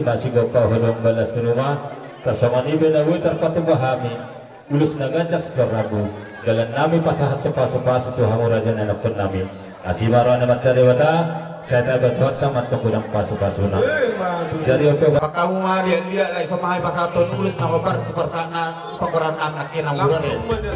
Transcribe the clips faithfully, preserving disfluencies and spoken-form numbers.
Asi gompa holong balas ni ruma, tarsongon i pe na boi tarpatupa hami, ulos na ganjang sitorop rambu, dalan nami pasahathon pasupasu tu hamu raja ni anakkon nami. Asi ma roha ni Amanta Debata, sai tabaen Tuhanta ma antong godang pasupasuna. Eh, ma tutu. Jadi, oke, Pak. Hamu ma liat-liat, lae, so ma hami pasahathon ulos na hombar tu parsana, panggorahan nami nangkin. Langsung ma dia.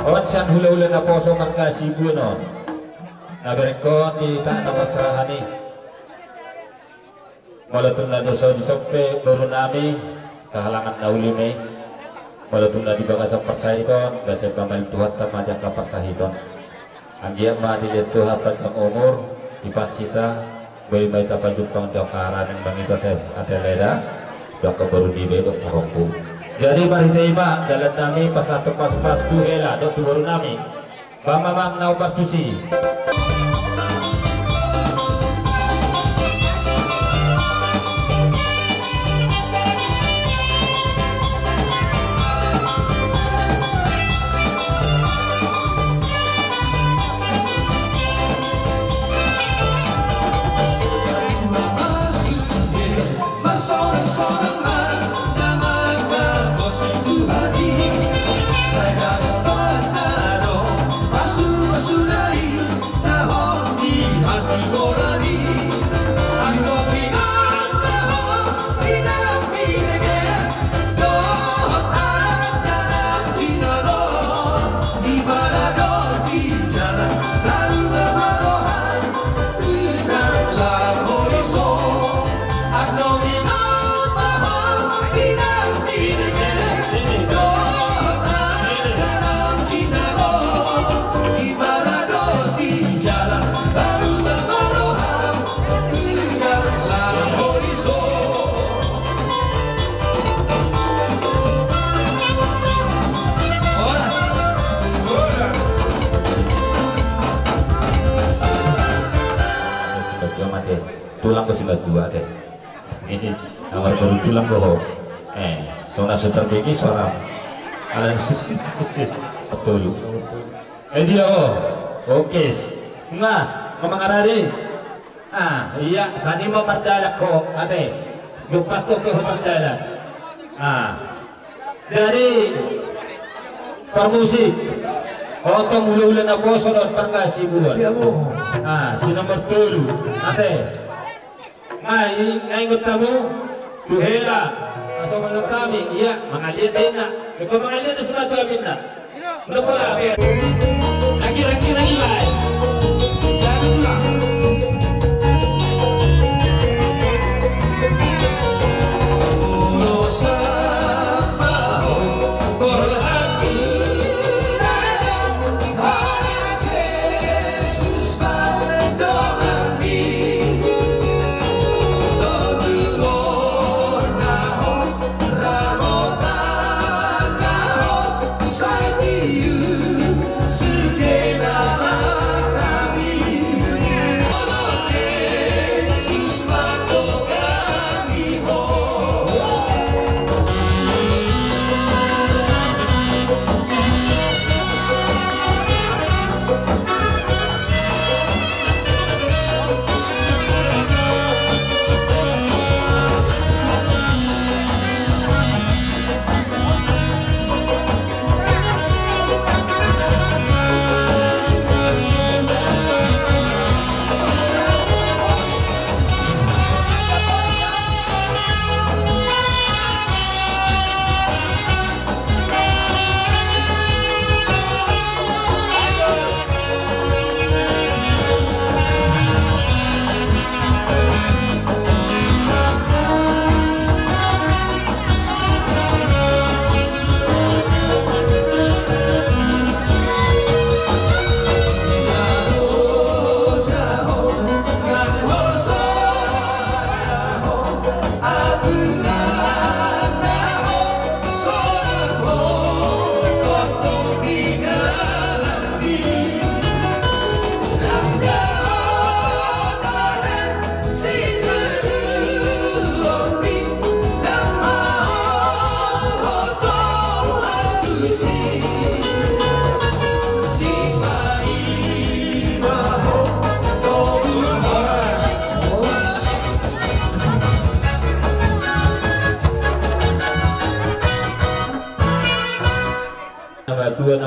On sian hulahula naposo marga Sibuan on, na berengkon di tano na parserahan i. Molo tung na dison pe boru nami, hahalangan na uli ma i. Molo tung na di bagasan parsahiton, basa pamali Tuhanta ma di angka parsahiton. Anggiat ma dilehon Tuhan panjang umur, dipas hita, boi ma hita pajumpang di angka arangan mangido ate, ate lae da, di angka boru niba dohot pahompu. Jadi marhite i ma dalan nami pasahathon pasupasu tu hela dohot tu boru nami. Bang mamang na umbar tusi. Tulang ko si Batua te. Ini nomor baru tulang ko ho. Eh, sona sutar begi suara. Alan sis. Betul. Eh, dia ho. Oke. Nga, ngomong arari. Ah, iya, sani ma mardalan ho, ate. Lupas ho pe ho mardalan. Ah. Jadi parmusik, otong hulahula naposo dohot marga Sibuan. Iya, bo. Ah, si nomor tolu, ate. Nga i, nga ingot hamu, tu hela, asa mangan hami, iya, mangaliat da inna. Ingkon mangaliat do si matua ninna.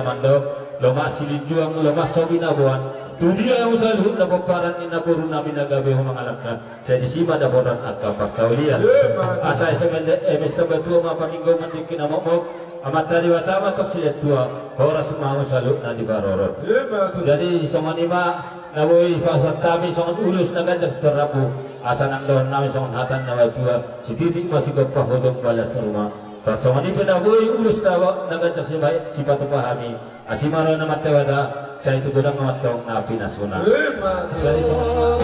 Mandok, lomak silinjuang, lomak so binaboan. Tu dia hamu saluhutna pomparan ni namboru nami na gabe ho mangalangka. Sai disi ma dapotan angka parsaulian. Asa eme, eme sitamba tua ma paninggo mandingki na mokmok. Amanta Debata ma tong silehon tua. Horas ma hamu saluhutna diparorot. Jadi songon i ma na boi pasahat hami songon ulos na ganjang sitorop rambu. Asa nang dohonon nami songon hata ni na matua. Sititik ma sigompa, hudok balas rumah. Tarsongon i pe na boi ulos na ganjang sipa-, sipatupa hami. Asi ma roha ni Amanta Debata, sai tu godang ma antong na pinasuna. Ima tutu. Sekali songon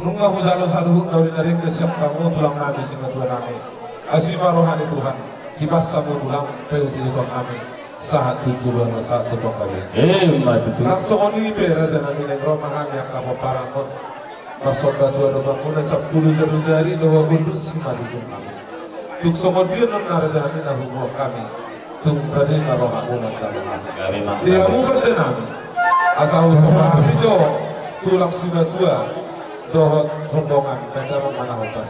Nunga hujalo saluhut na uli na denggan sian hamu tulang nami, simatua nami. Asi ma roha ni Tuhan, hipas hamu tulang, paihutihut hamu nami, sahat tu joloan on, sahat tu panggabean. Ima tutu. Nang songon i pe raja nami, naeng ro ma hami angka pomparan on, marsomba tu adopanmuna sampulu jari-jari dohot unduk simanjujung nami. Tung songon dia annon na raja nami na huboan hami, tung rade ma rohamu manjalo hami. Di hamu pande nami, asa husomba hami jo tulang simatua dohot rombongan, na damang manahon.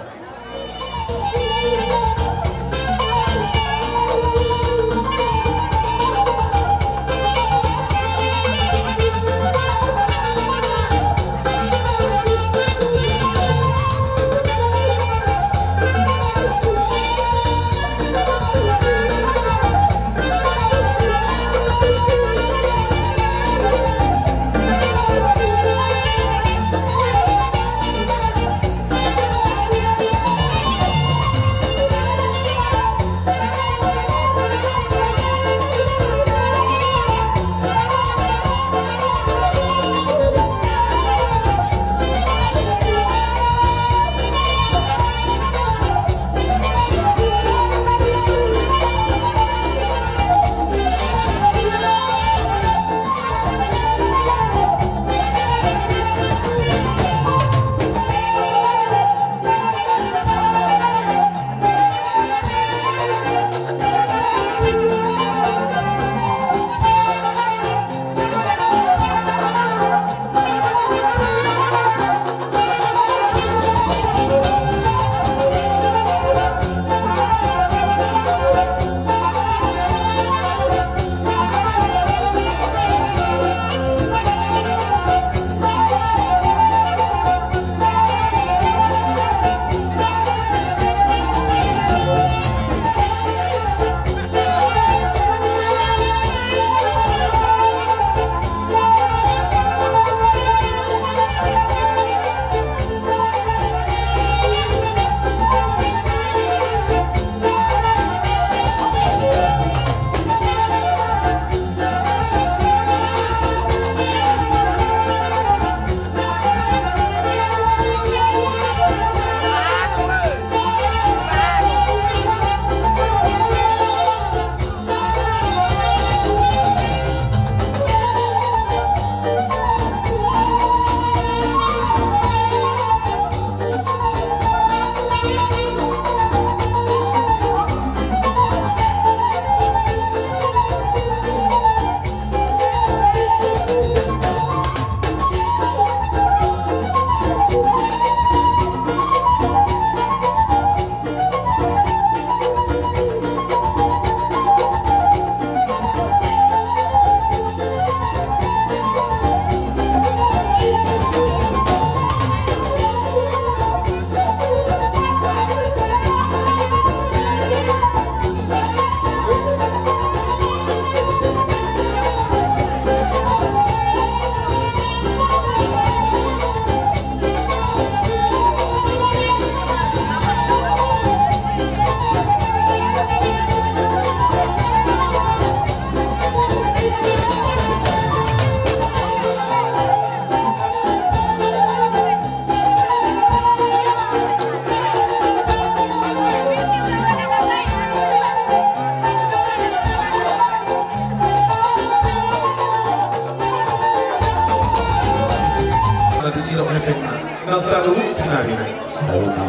sidok hepengna, nang saluhut sinarina.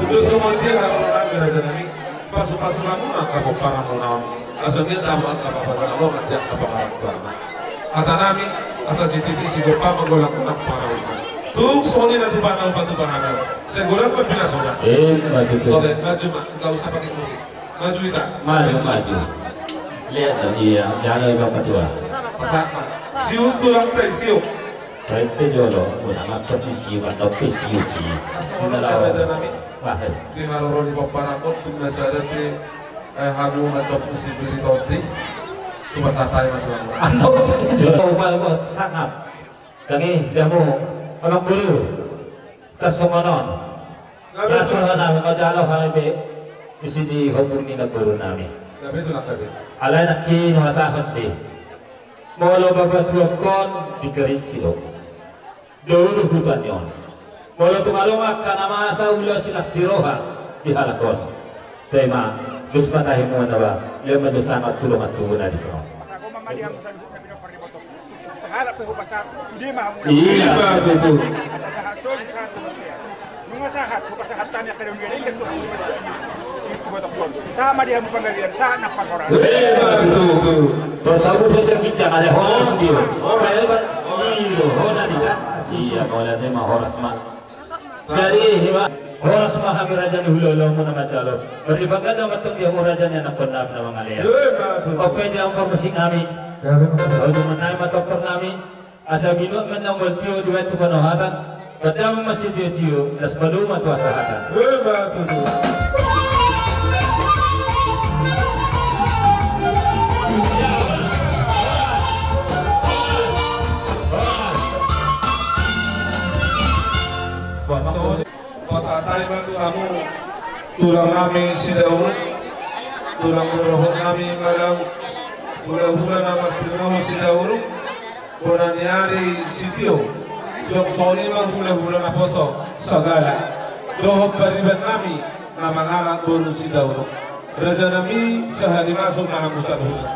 Tutu songon dia, raja nami, pasu-pasu hamu ma angka pomparanmuna on, asa unang dapot angka pangalaman di angka pangarantoanna. Hata nami, asa sititi sigompa ma golang unang parauna. Tung songon i na tupa na hupatupa hami. Sai golang ma pinasuna. Emma tutu. Oke, maju ma, nggak usah pakai musik. Maju hita. Maju, maju. Lihat dong, iya, jalo i bapak tua. Pasahat ma. Siuk tulang pe, siuk. Baik pe jolo, unang mantor di siuk, andok pe siuk i. Asa unang, raja nami. Wah, eh. Di haroro ni pomparan on, tung na sada pe, eh, hamu mantor di si biri tondi. Cuma satai ma tulang. Andok pe jolo, wah, wah, sangap. Dang i, damu, amang boru. Tarsongon on. Gabe. Tarsongon on, manjalo hami be. Di si di hombur ni namboru nami. Gabe tulang, gabe. Alai nangkin huhatahon be. Molo baba tuak on di kerinci do. Dao do huta ni on. Molo tung adong angka na masa ulaon silas ni roha di halak on. Toe ma, dos ma tahi muan na ba, lehon ma jo sangap tu dongan tubu na dison. Sahat pe hupasahat, sude ma hamu. Iya, betul. Sahat solu, sahat solu. Nunga sahat, hupasahat hami angka daun dia, ingat tu hamu. Sahat ma di hamu panggabean, sahat nang panghorasan. Iya, betul, betul. Terus aku bisa bincang ada horas dia. Horas. Iya, horas dia. Iya, kalau ada mah horas mah. Jadi, iba, horas ma hami raja ni hulahula muna manjalo. Marripangga do mantong di hamu raja ni anakkon na mangalean. Ope di hamu parmusik nami. Ujung nami ma tortor nami. Asa binuat ma na mangol tio dibaen tu panohatan. Pardamei ma sitiotio, las padomu ma tu hasahatan. Pasahat hami ma tu hamu, tulang nami Sidauruk, tulang rorobot nami Malau, hulahula na martinodohon Sidauruk, bona ni ari sitio, suang songon i ma hulahula naposo, sagala, dohot pariban nami, na mangalap boru Sidauruk. Raja nami, sahali masuk ma hamu saluhutna.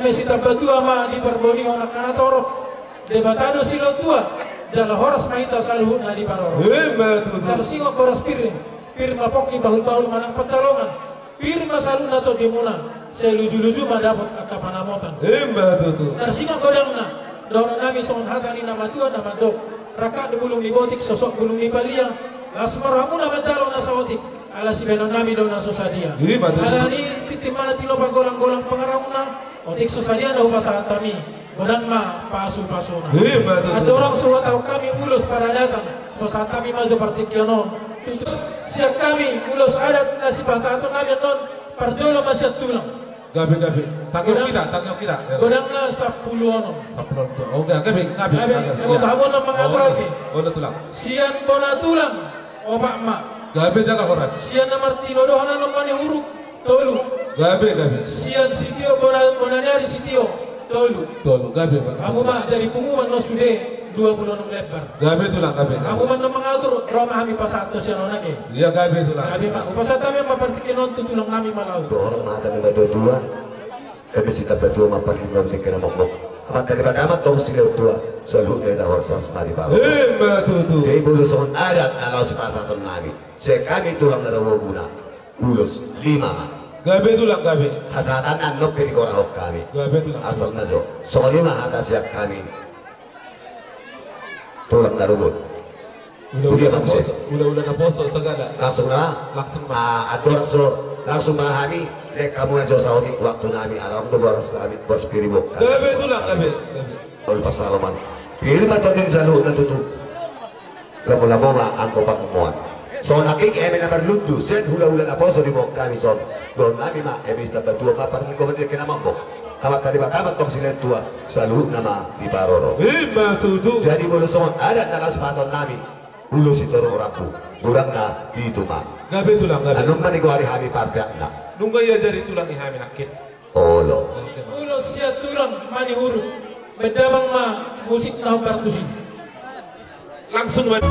Nami sitambatua ma di parbonihon angka na torop. Debata do silehon tua, jala horas ma hita saluhutna diparorot. Ima tutu. Tarsingot boras pir, pir ma pongki bahulbahul manang pansalongan. Pir ma saluhutna tondimuna, sai lujuluju ma dapot angka panamotan. Ima tutu. Tarsingot godangna, dohonon nami songon hata ni na matua na mandok. Rangkap do bulung ni botik, sosok bulung ni palia. Las ma rohamuna manjalo na saotik, ala sibahenon nami do na so sadia. Ima tutu. Alani tintin ma na tinopa, golanggolang pangarahutna, otik so sadia na hupasahat hami, godang ma pasupasuna. Ima tutu. Andorang so huhatahon hami ulos paradatan, pasahat hami ma jo partingkian on. Tutu sian hami ulos adat na sipasahaton nami annon, parjolo ma sian tulang. Gabe, gabe. Tangiang hita, tangiang hita. Godangna sampulu onom. Sampulu onom. Oh, gabe, gabe, gabe. Gabe, gabe. Ia. Hamu annon mangatur ate. Oh, tulang. Sian bona tulang, opat ma. Gabe jala horas. Sian na martinodohon annon Manihuruk, tolu. Gabe, gabe. Sian sitio bona, bona ni ari sitio, tolu. Tolu, gabe, gabe. Hamu ma jadi pungu ma annon sude dua pulu onom lembar. Gabe tulang, gabe. Hamu ma annon mangatur, ro ma hami pasahat tu sian on ate. Ia, gabe tulang. Gabe ma, hupasahat hami ma partingkian on tu tulang nami Malau. Dohot ma hata ni natuatua. Hami sitambatua ma parlinggoman ni angka na mokkop. Amanta Debata ma antong silehon tua, saluhutna hita horas-horas ma diparorot. Ima tutu. Jadi molo songon adat na laho sipasahaton nami, sian hami tulang na dua bona, ulos lima ma. Gabe tulang, gabe. Pasahatanna annon pe digorahon hami. Gabe tulang. Asal na jo. Songon i ma hata sian hami. Tulang na dua bona. Hula-hula na poso, hula-hula na poso sagala. Langsung na? Langsung ma. Ah, andorang so, langsung ma hami, lehon hamu ma jo saotik waktu nami, ala adong do boras nami, boras pir i boan. Gabe tulang, gabe, gabe. Olo, pansalongan. Pir ma tondi ni saluhutna tutu. Lamo-lamo ma anggo pangomoan. Songon nangkin eme na marlundu, sian hula-hula na poso diboan hami son. Dohonon nami ma, eme sitambatua ma parlinggoman ni angka na mokkop. Amanta Debata ma antong silehon tua, saluhutna ma diparorot. Ima tutu. Jadi molo songon adat na laho sipasahaton nami, ulos sitorop rambu, godangna pitu ma. Gabe tulang, gabe. Annon ma nigoari hami parpeakna. Nunga diajari tulang i hami nangkin. Olo. Ulos sian tulang Manihuruk. Baen damang ma musik na hombar tusi. Langsung ma.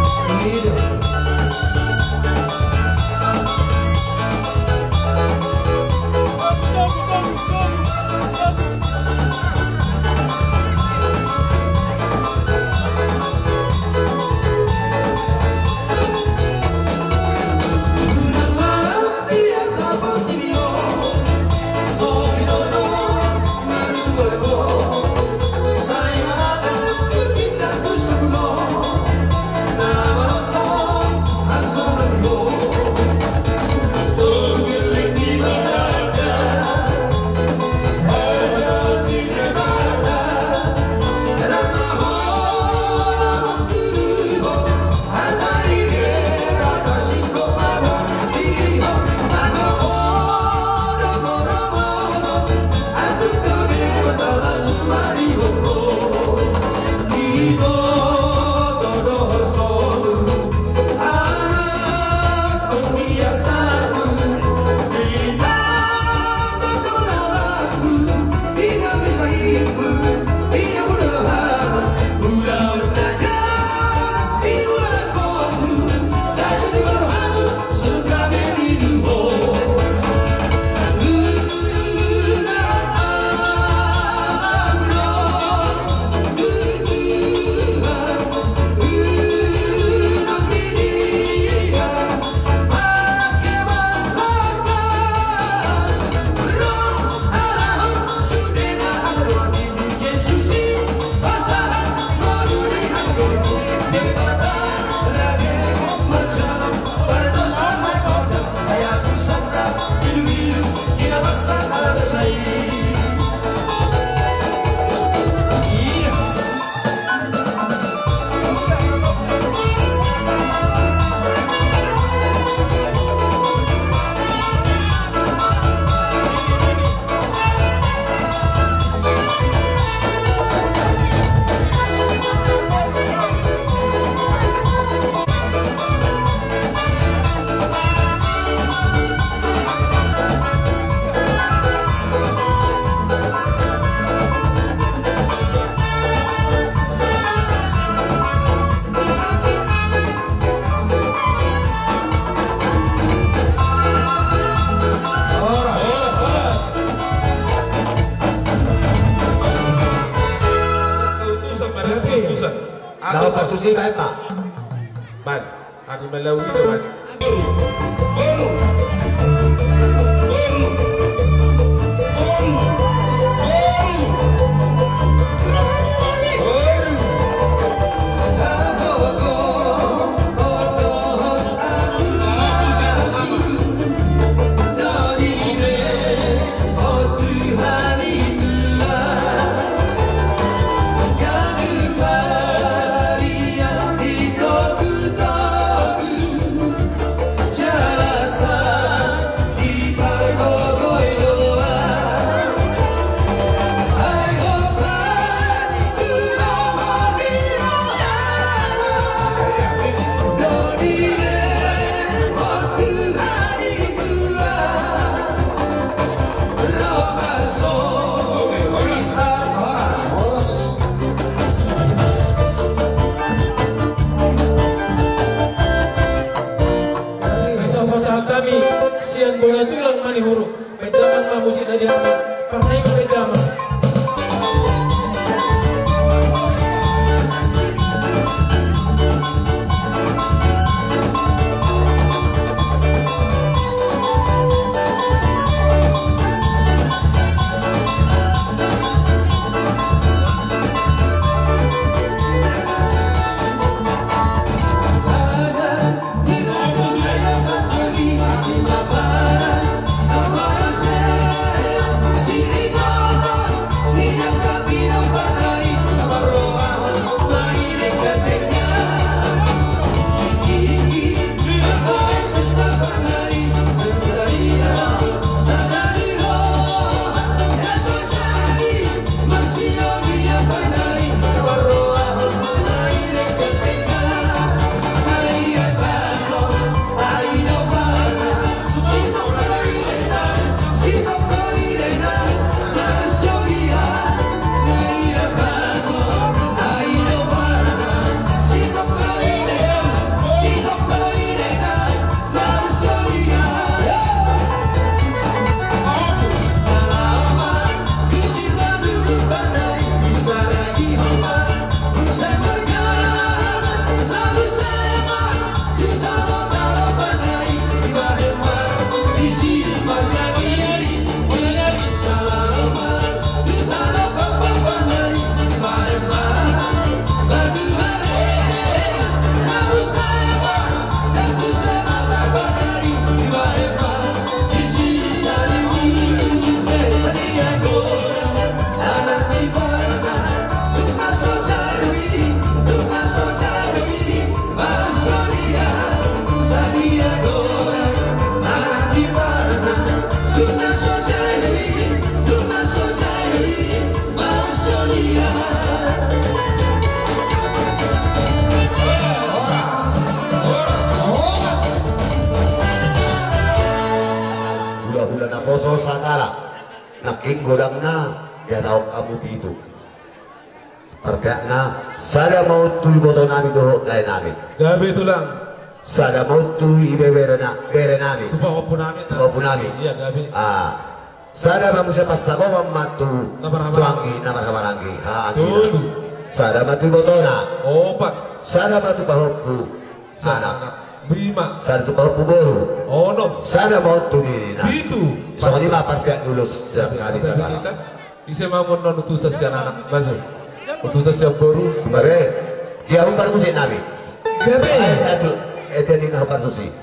Baen ma. Baen. Adi melawi do baen. Pasahat hami sian bona tulang Manihuruk. Baen damang ma musik na jala. Partai baen damang. Hulahula naposo sangkala, nangkin godangna dihatahon hamu pitu. Parpeakna, sada ma on tu ibotonami dohot daenami. Gabe tulang. Sada ma on tu ibeberena, berenami. Tu pahompunami. Tu pahompunami. Iya, gabe. Ah. Sada ma muse pansamotan ma tu na marhahamaranggi. Tu anggi na marhahamaranggi. Ha, anggi. Tolu. Sada ma tu ibotona. Opat. Sada ma tu pahompu. Sian anak. Anak. Lima. Sada tu pahompu boru. Onom. Sada ma on tu nini na. Pitu. Songon i ma parpeak ni ulos sian hami sangkala. Ise ma on utusan sian anak? Bajo. Utusan sian boru. Babe. Dia hombar musik nami. Gabe. Ai, aduh. Eh, jadi na hombar musik.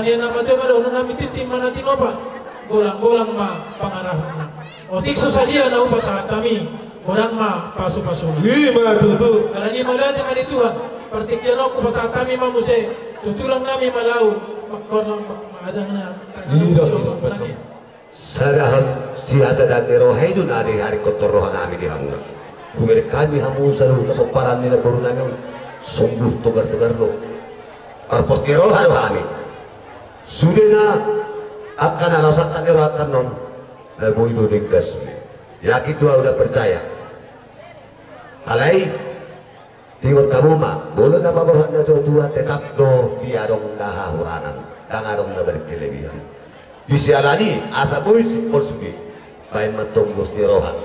Ia na matua ma dohonon nami, tintin ma na tinopa, golang-golang ma pangarahutna. Otik so sadia na hupasahat hami, godang ma pasu-pasuna. I ma tutu. Alani i mauliate ma di Tuhan, partingkian on hupasahat hami ma muse tu tulang nami Malau, mangkonon ma-, ma-, adang na. I do. Sada hal, sihasadaan ni roha i do na diharingkothon roha nami di hamuna. Hubereng hami hamu saluhut na pomparan ni namboru nami on, sungguh togar-togar do. Parpos ni roha do hami. Sudena angka na laos angkat ni rohanta on, na boi do denggan sude. Yakin do au, na percaya. Alai ingot hamu ma, molo na paborhat natua-tua tetap do dia adong na hahurangan, ndang adong na berkelebihan. Di siala ni i asa boi simpul sude, baen ma tong gos ni roha.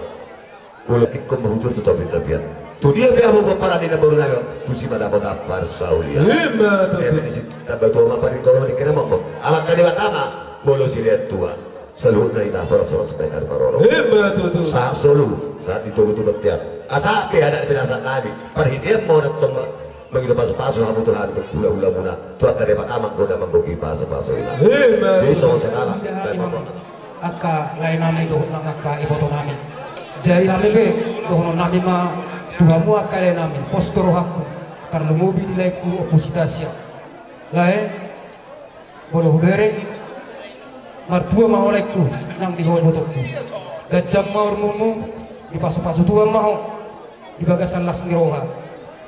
Molo tingkos ma hujur tu topi-topian. Tu dia pe hamu pomparan ni namboru nami on, tusi ma dapotan parsaulian. Ima tutu. Eme ni si tamba tua ma paringgolongan ni kena mongmong. Amanta Debata ma molo silean tua. Saluhutna hita horas-horas baen hamu maroro. Ima tutu. Sahat solu, sahat di togu tu bontean. Asa pe adat pinasahat nami, parhitean ma on antong ma-, mangido pasu-pasu hamu tu hami, tu hula-hulamuna. Tuhanta Debata ma anggo na mambohi pasu-pasu i. Ima tutu. Jadi songon i ma. Angka lae nami dohot nang angka iboto nami. Jadi hami pe dohonon nami ma tu hamu angka lae nami, pos do rohangku, tarlumobi di laengku Ompu Sitasya. Lae, molo hubereng, martua ma ho laengku nang di ho ibotongku. Ganjang ma umurmu, dipasu-pasu Tuhan ma ho di bagasan las ni roha.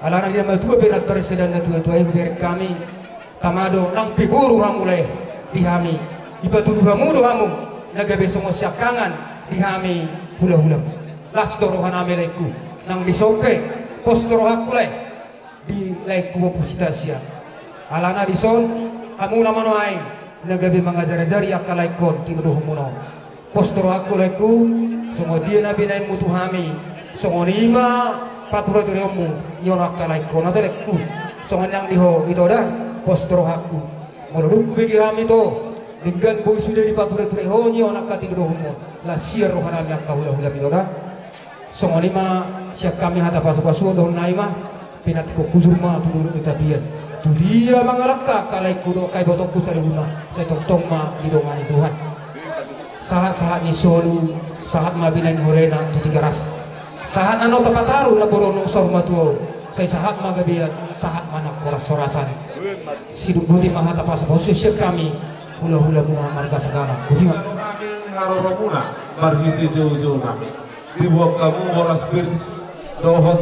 Alana di na matua pe na tarsadaan natua-tua i, hubereng hami, tama do nang pe boru hamu lae di hami. Dipatudu hamu do hamu na gabe songon siangkangan di hami hula-hulamu. Las do roha nami laengku, nang dison pe pos do rohangku lae di laengku Ompu Sitasya. Alana dison hamu na manoai na gabe mangajar-ajari angka laengkon tinodohonmuna on. Pos do rohangku laengku, songon dia na binaenmu tu hami, songon i ma pature-tureonmu nion angka laengkon, ate laengku. Songon nang di ho ito da, pos do rohangku. Molo dung hubege hami ito, denggan boi sude dipature-ture ho nion angka tinodohonmu on, las sian roha nami angka hula-hulam ito da. Songon i ma sian hami hata pasu-pasuon dohonon nami ma, pinantikhon hujur ma tu dolok ni tapian. Tu dia mangalangka angka laengku dohot angka ibotongku saluhutna, sai tongtong ma didongani Tuhan. Sahat-sahat ni solu, sahat ma binaen ni holena tu Tigaras. Sahat na naung tapataru na boru on, saur matua on, sai sahat ma gabean, sahat ma nang horas-horasan. Sidung boti ma hata pasu-pasu sian hami hula-hulamuna marga Sagala. Boti ma. Hami haroromuna marhite jou-jou nami. Diboan hamu boras pir dohot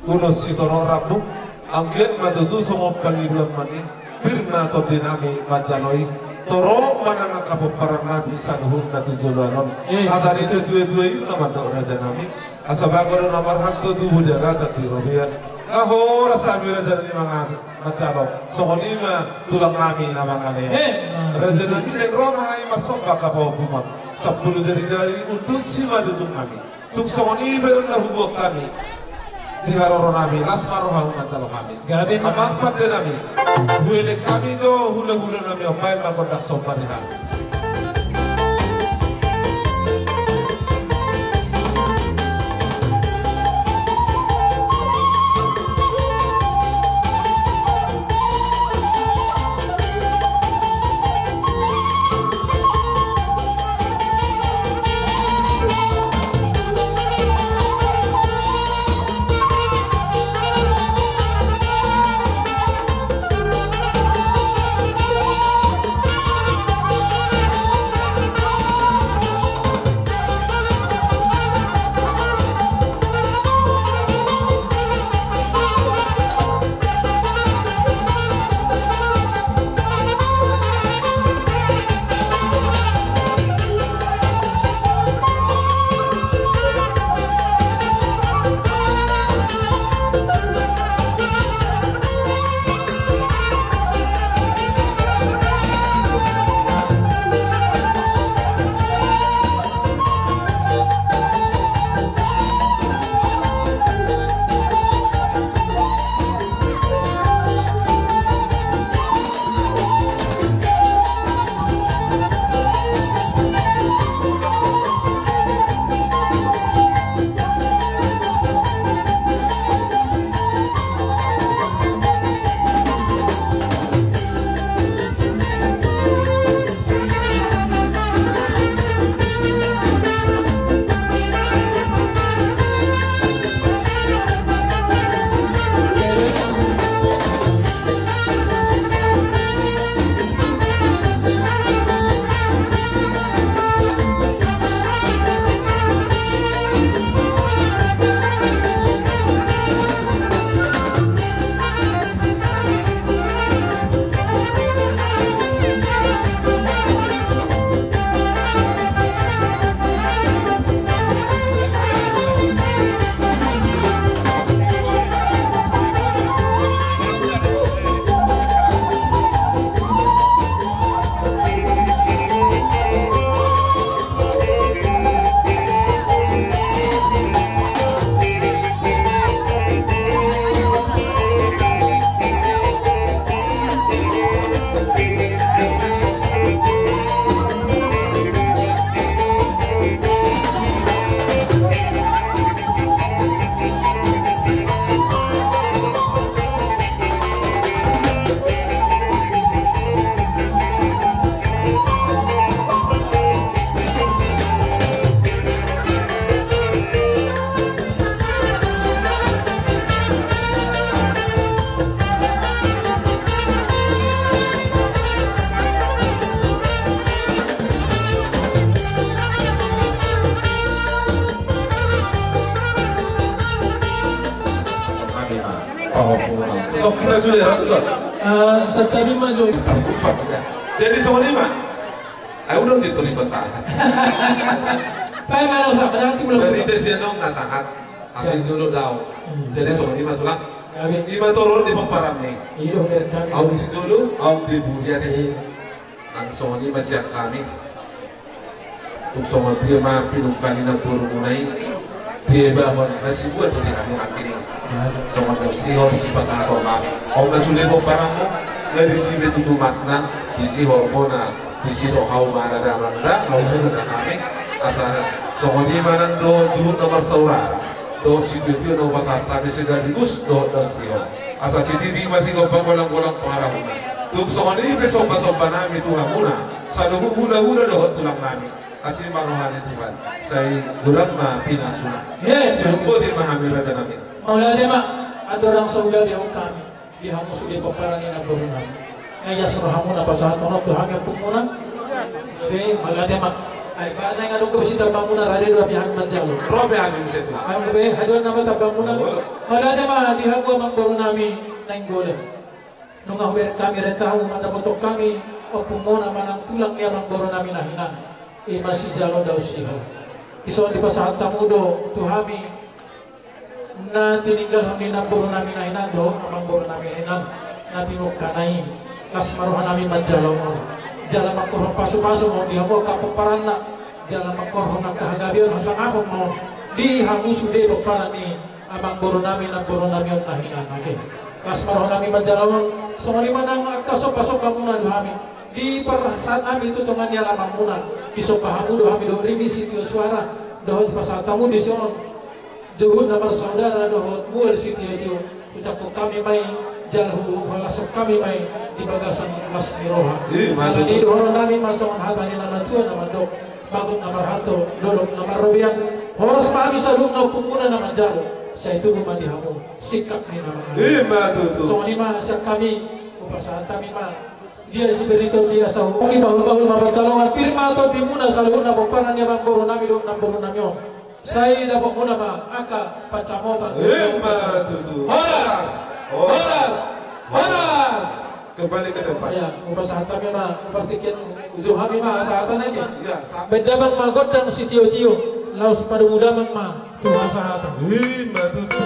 ulos sitorop rambu, anggiat ma tutu songon pangidoanmuna i, pir ma tondi nami manjalo i, torop ma nang angka pomparan nami saluhutna tu joloan on. Eh. Hata ni natua-tua i ma mandok raja nami, asa bago do na marhalto tubu di agatan di robean, nga horas hami raja nami mangan. Manjalo, songon i ma tulang nami na mangalean. Eh. Raja nami, naeng ro ma hami marsomba angka paompumon. Sampulu jari-jari undut simanjujung nami. Tung songon i pe do na huboan hami. Di haroro nami, las ma rohamu manjalo hami. Gabe ma. Amang pande nami. Huelek hami do hula-hula nami on, baen ma gondang somba di hami. Sok hita sude ratusan. Eh, santabi ma jo. Jadi songon i ma. Ai ulang di tuli pasahat. Sai ma ulang sahat, padahal cuma ulang. Dari desi anong na sahat. Tapi jolo dao. Jadi songon i ma tulang. Ima torop di pomparan ni. Aung di jolo, aung di burian. Nang songon i ma sian hami. Tung songon dia ma pinungka ni namborumuna i. Diebahon na sibuat do di hamu nangkining. Songon na sihol sipasahaton nami. Aung na sude pomparanmu. Nga disi be tutu masna. Disi hormona. Disi do hau marada marada. Hau marada nami. Asa songon i ma nang do juhut na marsaudara. Dohot sitio-tio na hupasahat hami sekaligus dohot na sihol. Asa sititi ma sigompa golang-golang pangarahutna. Tung songon i pe somba-somba nami tu hamuna. Saluhut hula-hula dohot tulang nami. Asi ma roha ni Tuhan. Sai godang ma pinasuna. Sibotima hami raja nami. Mauliate ma. Andorang so ulaon hami. Di hamu sude pomparan ni namborunami. Nga ias rohamuna pasahathon tu hami ompungmuna. Be mauliate ma. Ai ba nunga dung pe sitambamuna rade do hami manjalo. Ro pe hami muse tu. Ai be haduan nama tambamuna. Mauliate ma di hamu amangborunami Nainggolan. Nunga hubereng hami rentahu mandapothon hami ompungmuna manang tulang ni amangborunami na hinan. Ima sijalo dohot sihol. Dison dipasahat hamu do tu hami. Na tininggalhon ni namborunami na hinan dohot amangborunami na hinan na pinungkana i. Las ma rohanami manjalo on. Jala mangkorhon pasu-pasu ma on di hamu angka pomparanna. Jala mangkorhon angka hagabeon hasangapon ma on di hamu sude pomparan ni amangborunami namborunami on na hinan ate. Las ma rohanami manjalo on. Songon i ma nang angka somba-sombamuna do hami. Dipasahat hami tu tonga ni alamanmuna. Disomba hamu do hami dohot rimis sitio suara. Dohot dipasahat hamu dison. Juhut na marsaudara dohot mual sitio-tio. Ucaphon hami ma i, jala huhalashon hami ma i di bagasan las ni roha. Ima tutu. Alani i dohononnami ma songon hata ni na matua na mandok, bagot na marhalto, dolok na marrobean. Horas ma hami saluhutna ompungmuna na manjalo. Sai tubu ma di hamu singkat ni na mangalo. Ima tutu. Songon i ma sian hami, hupasahat hami ma. Dia si Beriton dia sahu. Oke, bahul-bahul ma pansalongan, pir ma tondimuna saluhutna pomparan ni amangborunami dohot namborunami on. Sai dapotmuna ma angka pansamotan. Ima tutu. Horas. Horas. Horas. Kembali ke tempat. Ya, hupasahat hami ma, partingkian ujung hami ma sahatan aja. Ya, sa- Baen damang ma gondang sitio-tio, laos padomu damang ma. Ima tutu.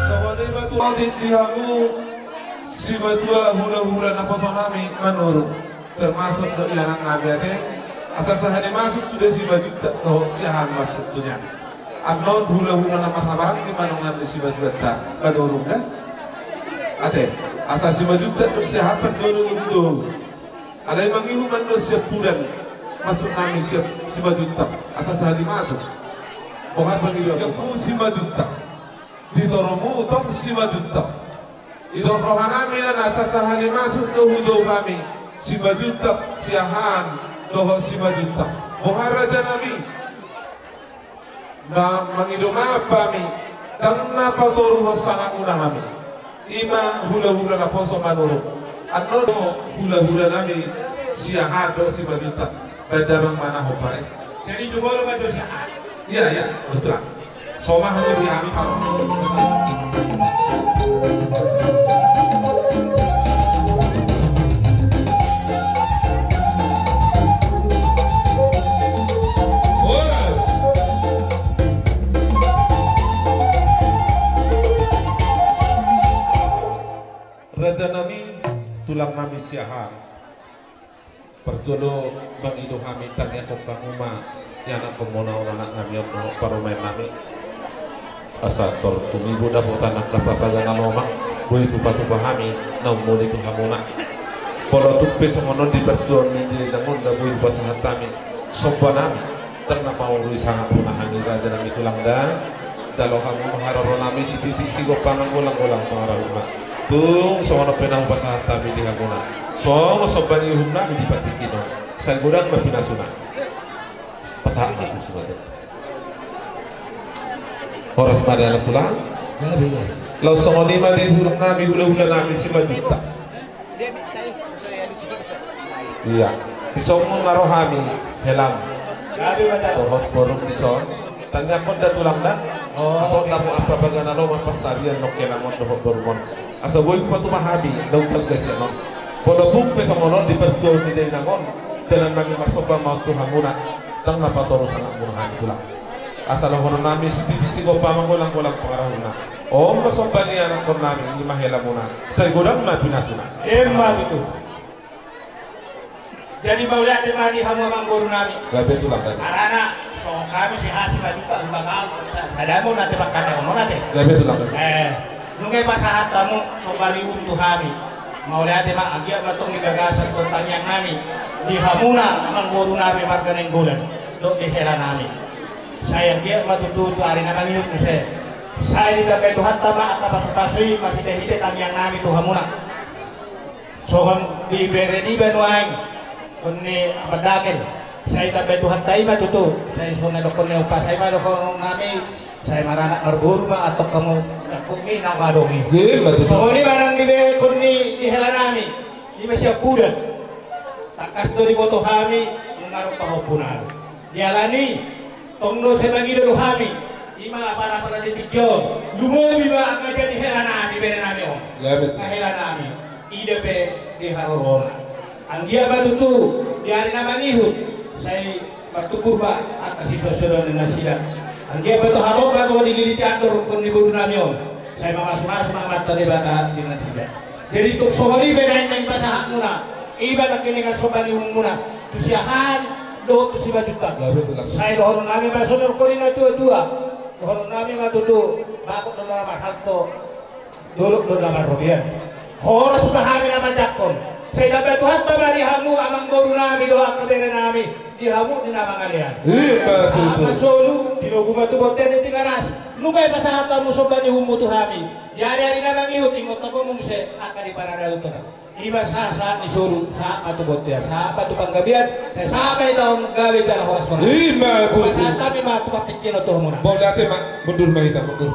Songon i ma tutu di hamu simatua hula-hula naposonami Manurung. Termasuk do ia nang abete. Asa sahali masuk sude Simanjuntak dohot Siahaan masuk tu nian. Annon hula-hula na marhahamaranggi manongan ni Simanjuntak Manurung da. Ate, asa Simanjuntak dohot Siahaan parjolo do. Alai mangihut annon sian pudan masuk nami sian Simanjuntak. Asa sahali masuk. Boha pangidoanmu Simanjuntak. Di toromu tong Simanjuntak. Didok rohanami na asa sahali masuk do hujou hami Simanjuntak, Siahaan dohot Simanjuntak. Boha rajanami. Na mangido maaf hami. Ndang na patoruhon sangapmuna hami. Ima hula-hula naposo Manurung. Annon do hula-hula nami Siahaan dohot Simanjuntak. Baen damang ma na hombar i. Jadi coba lo maju Siahaan. Iya, iya, betul. Soma hami di hami. Horas. Rajanami, tulangnami Siahaan. Parjolo mangido hami tangiangkon hamu ma ianakhonmuna on anaknami on dohot parumaennami. Asa tor tumibu dapotan angka papaga na lomak, boi tupa-tupa hami na ummuli tu hamuna. Molo tung pe songon on di partuaon ni di na on da boi hupasahat hami sombanami. Ndang na maurui sangapmuna hami rajanami tulang da. Jalo hamu ma haroronami sititi sigompa nang golang-golang pangarahutna. Tung songon on pe na hupasahat hami di hamuna. Songon somba ni uhumnami di partingkian on. Sai godang ma pinasuna. Pasahat ma tu surat. Horas ma di anak tulang. Laos songon i ma di tulangnami hula-hulanami Simanjuntak. Ia, dison ma ro hami helam. Gabe ma tutu. Dohot borum dison. Tangiangkon da tulang da. Oh. Apo na molo apa bagana lomo pansarian nang helam on dohot borum on. Asa boi patupa hami, daun talgasian on. Molo tung pe songon on di partuaon ni dainang on, dalan nami marsomba ma on tu hamuna, ndang na patoru sangap muna hami tulang. Asa dohonon nami sititi sigompa manggolang-golang pangarahutna. On ma somba ni anakkon nami, i ma helamuna. Sai godang ma pinasuna. Emma tutu. Jadi mauliate ma di hamu amangboru nami. Gabe tulang gabe. Harana songon hami si hasi ma juta hubakal. Sa-, sada ma on ate, bakkan on ate. Gabe tulang gabe. Eh, nunga pasahat hamu somba ni uhum tu hami. Mauliate ma, anggiat ma tong di bagasan tangiang nami di hamuna amangboru nami marga Nainggolan dohot di hela nami. Sai anggiat ma tutu tu ari na mangihut muse. Sai ditambai Tuhanta ma angka pasupasu i marhite-hite tangiang nami tu hamuna. Songon di bere niba nuaeng, on ni Amang Dakel, sai tambai Tuhanta i ma tutu, sai songon na dohonon ni upa, sai ma dohonon nami, sai maranak marboru ma antong hamu, nangkok ni na adong i. Ima tutu. Songon i ma nang di bere on ni di hela nami, i ma siampudan. Tangkas do diboto hami, nunga ro pahompu nami. Dialani, tong do sai mangido do hami, i ma para-para di tingki on, lumobi ma angka jadi hela nami, bere nami on. Gabe. Angka hela nami, ida pe di harorona. Anggiat ma tutu, di ari na mangihut, sai martumbur ma angka sisuan-suanan nasida. Anggiat ma tutu hatop ma tutu dililiti andor on ni boru nami on. Sai mamasu-masu ma amanta Debata di nasida. Jadi tung songon i pe naeng-naeng pasahat muna, i ma nangkiningan somba ni uhum muna, tu siahaan dohot tu simanjuntak. Gabe tulang. Sai dohonon nami ma songon nidok ni na tua-tua. Dohonon nami ma tutu, bagot do na marhalto, dolok do na marrobean. Horas ma hami na manjangkon. Sai ditambai Tuhanta ma di hamu amangboru nami dohot angka bere nami, di hamu di na mangalean. Ima tutu. Sahat ma solu, tinogu ma tu bontean ni Tigaras. Nunga dipasahat hamu somba ni uhummu tu hami. Di ari-ari na mangihut ingot hamu muse angka di paradaotan. I ma sahat-sahat ni solu, sahat ma tu bontean, sahat ma tu panggabean, sai sahat ma hita on gabe jala horas-horas. Ima tutu. Pasahat hami ma tu partingkian on tu hamuna. Mauliate ma, mundur ma hita, mundur.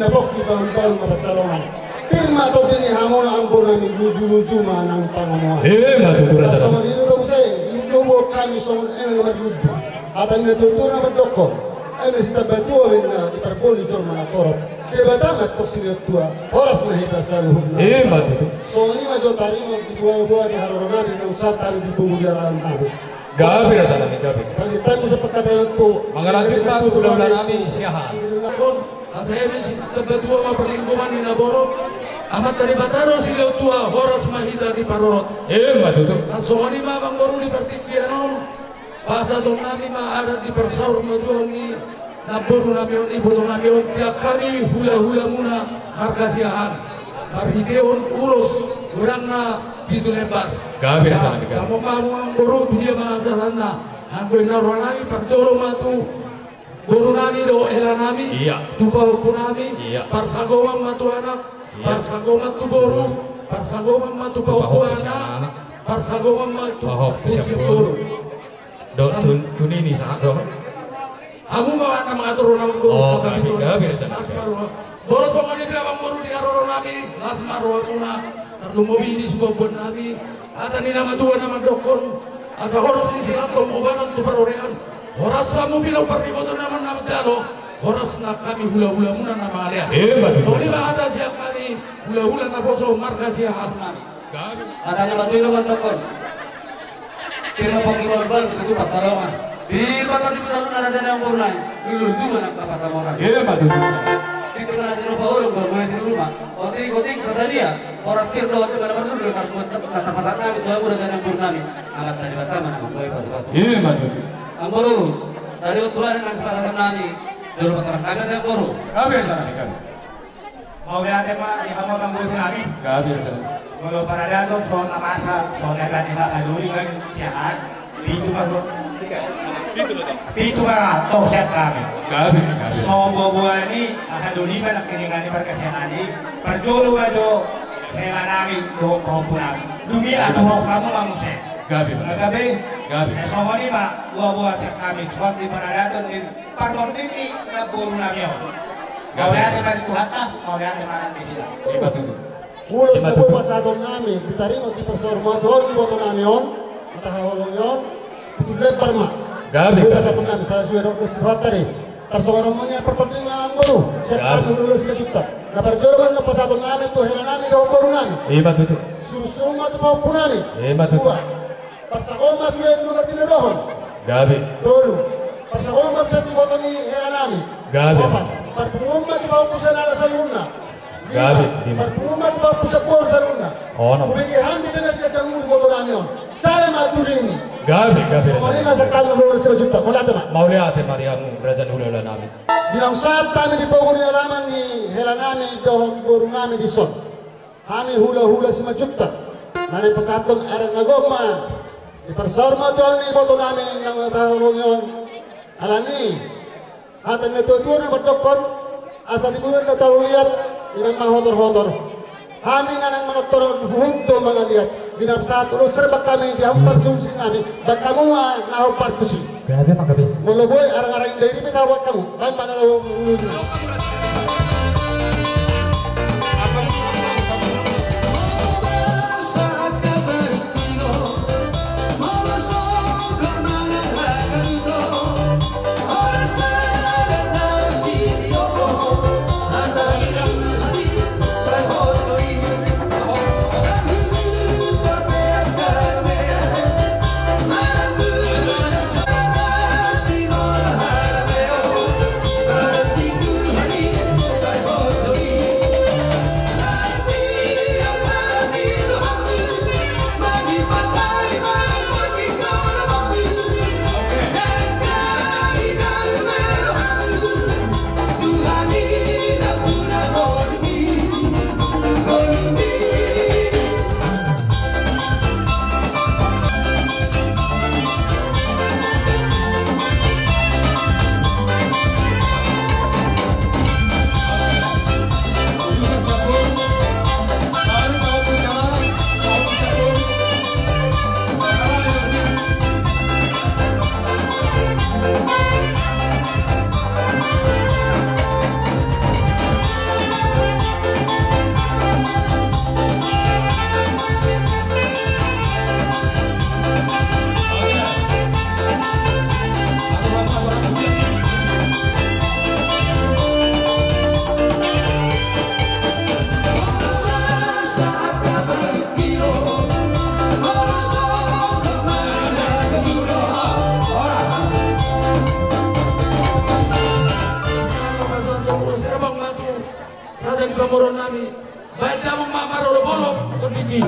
Na pongki bahulbahul ma pansalongan. Pir ma tondi ni hamuna amang boru nami, lujuluju ma nang pangomoan. Ima tutu raja. Songon i do muse, di tubuan hami songon eme na marlundu. Hata ni natuatua na mandokkon, eme sitambatua ninna, diparboli jolma na torop. Debata ma antong silehon tua, horas ma hita saluhutna. Ima tutu. Songon i ma jo taringot di boaboa ni haroro nami naung sahat hami di pogu ni alaman nami. Gabe raja nami, gabe. Pagi tamu sepakat dengan tu. Mangalanjut ma tu hula-hula nami siahaan. Asa eme sitambatua ma parlinggoman ni naborok, Amanta Debata do silehon tua, horas ma hita diparorot. Ima tutu. Songon i ma amang boru di partingkian on, pasahaton nami ma adat di parsaurmatuaon ni namboru nami on, iboto nami on, sian hami hula-hulamuna marga Siahaan, marhitehon ulos godangna pitu lembar. Gabe raja nami, gabe. Amang boru, tu dia ma sasahatna? Anggo inna roha nami, parjolo ma tu boru nami dohot hela nami, iya, tu pahompu nami, iya, parsagoman ma tu anak, iya, parsagoman tu boru, parsagoman ma tu pahompu sian anak, parsagoman ma tu pahompu sian boru. Dohot tu, tu nini sahat do. Hamu ma na mangatur roha nami, amang boru. Oh, gabe, gabe raja nami. Las ma roha. Molo songon i pe amang boru di haroro nami, las ma rohamuna, tarlumobi di sibuanbuan nami. Hata ni na matua na mandokkon, asa horas ni silantom obanan tu parhorean, horas hamu pilok parniboton na manjalo, horas nang hami hula-hulamuna na mangalean. Ima tutu. Songon i ma hata sian hami hula-hula naposo marga Siahaan nami. Hata ni na matua i do mandokkon. Pir ma pongki bahulbahul, tutu pansalongan. Pir ma tondi ni hamuna raja ni amang boru nami, lulus juma nang pangomoan. Ima tutu. Pir ma na tinopa urung, boru mulai sian rumah. Otik, otik, sasadia. Horas pir do, otik ma na marlundu, tarbuat na tarpasahat nami tu hamu raja ni amang boru nami. Amanta Debata ma na mamboan pasupasu. Ima tutu. Amang boru, tadi waktu ada nang pasahaton nami. Jolo patorang hami ate amang boru. Gabe raja nami, gabe. Mauliate ma di hamu amang boru nami. Gabe raja nami. Molo paradaton songon na masa, songon na baen ni hahadoli nami, siahaan, pitu ma do. Pitu ma do sian hami. Gabe, gabe. Songon boaboa ni hahadoli ma nangkiningan ni marga Siahaan i, parjolo ma jo hela nami dohot pahompu nami. Dung i atuhon hamu ma muse. Gabe, gabe. Gabe. Songon i ma boaboa sian hami, songon di paradaton ni parmonding ni namboru nami on. Mauliate ma di Tuhanta, mauliate ma nang di hita. Ima tutu. Ulos na boi pasahaton nami, di taringot di parsaurmatuaon ni iboto nami on, na tahaholongi on, pitu lembar ma. Gabe, gabe. Boi pasahaton nami, sasuai dohot ulos ni Tuhanta do i. Tarsongon on ma nian partonding amang boru, sian hami hula-hula Simanjuntak. Na parjolo ma na pasahaton nami tu hela nami dohot boru nami. Ima tutu. Surunsuru ma tu pahompu nami. Ima tutu. Dua. Parsagoman ma sude tu na martinodohon. Gabe. Tolu. Parsagoman ma tu iboto ni hela nami. Gabe. Opat. Parpunguan ma tu pahompu sian anak saluhutna. Lima. Gabe. Lima. Parpunguan ma tu pahompu sian boru saluhutna. Onom. Hubege hami sian na siganjang umur iboto nami on. Sada ma turingni. Gabe, gabe. Songon i ma sian hami hula-hula Simanjuntak. Mauliate ma. Mauliate ma di hamu raja ni hula-hula nami. Di naung sahat hami di pogu ni alaman ni hela nami dohot boru nami dison. Hami hula-hula Simanjuntak, na naeng pasahathon adat na gok ma di parsaurmatuaon ni iboto nami na tahaholongi on. Alani hata ni natuatua na mandokkon, asa di bulan na tahu liat, inang ma hotor-hotor. Hami na naeng manortor on huhut do mangaliat. Di na sahat ulos herbang hami di hamu parjolo sian hami, baen hamu ma na hombar tusi. Gabe ma gabe. Molo boi arang-arang inda iri pe tabuat hamu. Baen ma na laho. Moron nami, baen damang ma marolopolop, Tondiki.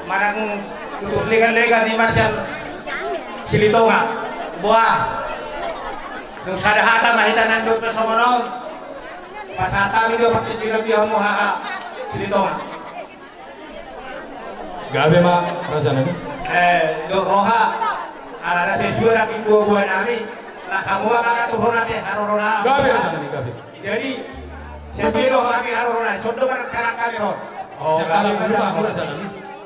Manang tutur lega-lega ni masian Silitonga. Boa. Dung sada hata ma hita nang dua pasongon on. Pasahat hami do patik di hamu haha Silitonga. Gabe ma raja nami. Eh, do roha. Ala na sesuai na pinggo buah nami. Nah, hamu ma maka turun nanti harorona. Gabe raja nami, gabe. Jadi, sepi do hami harorona. Sondo mana kanak kami ro. Oh, kanak kami ro.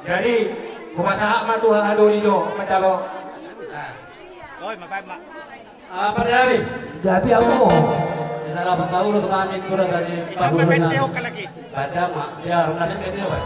Jadi, kumasahat ma tu haha doli jo, mencalo. Nah. Oi, ma baen ma. Apa dari? Jadi apa? Di sana pasal urus mami kurang tadi. Apa pente oka lagi? Pada mak, ya, orang nanti pente oka.